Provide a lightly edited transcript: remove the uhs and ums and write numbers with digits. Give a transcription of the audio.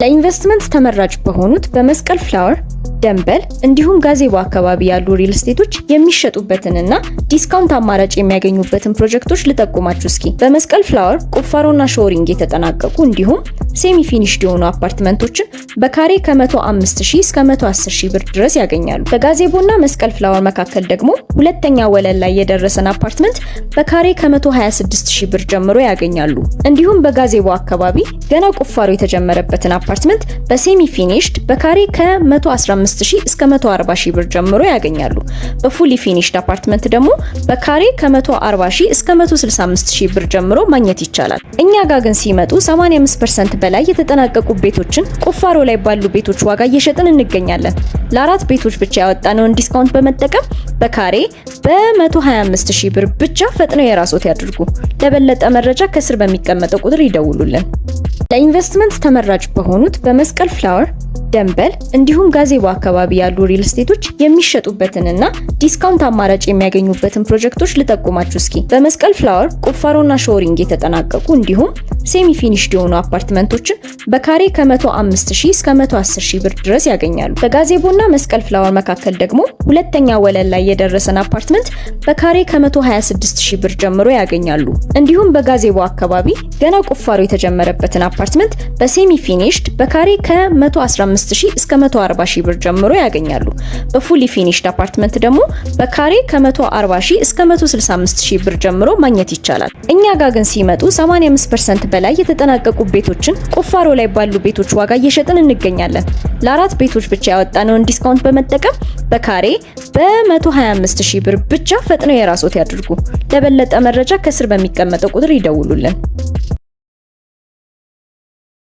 ለኢንቨስትመንት ተመራጭ በሆኑት በመስቀል ፍላወር፣ ደንበል እንዲሁም ጋዜቦ አካባቢ ያሉ ሪል ስቴቶች የሚሸጡበትንና discount አማራጭ የሚያገኙበትን ፕሮጀክቶች ልጠቁማችሁ እስኪ። በመስቀል ፍላወር ቁፋሮና shoring የተጠናቀቁ እንዲሁም semi finished የሆኑ አፓርትመንቶችን በካሬ ከ105 ሺህ እስከ 110 ሺህ ብር ድረስ ያገኛሉ። በጋዜቦና መስቀል ፍላወር መካከል ደግሞ ሁለተኛ ወለል ላይ የደረሰን አፓርትመንት በካሬ ከ126 ሺህ ብር ጀምሮ ያገኛሉ። እንዲሁም በጋዜቦ አካባቢ ገና ቁፋሮ የተጀመረበትን አፓርትመንት በ semi finished በካሬ ከ115 ሺህ እስከ 140 ሺህ ብር ጀምሮ ያገኛሉ። በ fully finished አፓርትመንት ደግሞ በካሬ ከ140 ሺህ እስከ 165 ሺህ ብር ጀምሮ ማግኘት ይቻላል። እኛ ጋር ግን ሲመጡ 85% በላይ የተጠናቀቁ ቤቶችን ቁፋሮ ላይ ባሉ ቤቶች ዋጋ እየሸጥን እንገኛለን። ለአራት ቤቶች ብቻ ያወጣነውን discount በመጠቀም በካሬ በ125 ሺህ ብር ብቻ ፈጥነው የራስዎት ያድርጉ። ለበለጠ መረጃ ከስር በሚቀመጠው ቁጥር ይደውሉልን። ለኢንቨስትመንት ተመራጭ በሆኑት በመስቀል ፍላወር፣ ደንበል እንዲሁም ጋዜቦ አካባቢ ያሉ ሪል ስቴቶች የሚሸጡበትንና discount አማራጭ የሚያገኙበትን ፕሮጀክቶች ልጠቁማችሁ እስኪ። በመስቀል ፍላወር ቁፋሮና shoring የተጠናቀቁ እንዲሁም semi finished የሆኑ አፓርትመንቶችን በካሬ ከ105 ሺህ እስከ 110 ሺህ ብር ድረስ ያገኛሉ። በጋዜቦና መስቀል ፍላወር መካከል ደግሞ ሁለተኛ ወለል ላይ የደረሰን አፓርትመንት በካሬ ከ126 ሺህ ብር ጀምሮ ያገኛሉ። እንዲሁም በጋዜቦ አካባቢ ገና ቁፋሮ የተጀመረበትን አፓርትመንት በ semi finished በካሬ ከ115 ሺህ እስከ 140 ሺህ ብር ጀምሮ ያገኛሉ። በ fully finished አፓርትመንት ደግሞ በካሬ ከ140 ሺህ እስከ 165 ሺህ ብር ጀምሮ ማግኘት ይቻላል። እኛ ጋር ግን ሲመጡ 85% በላይ የተጠናቀቁ ቤቶችን ቁፋሮ ላይ ባሉ ቤቶች ዋጋ እየሸጥን እንገኛለን። ለአራት ቤቶች ብቻ ያወጣነውን discount በመጠቀም በካሬ በ125 ሺህ ብር ብቻ ፈጥነው የራስዎት ያድርጉ። ለበለጠ መረጃ ከስር በሚቀመጠው ቁጥር ይደውሉልን።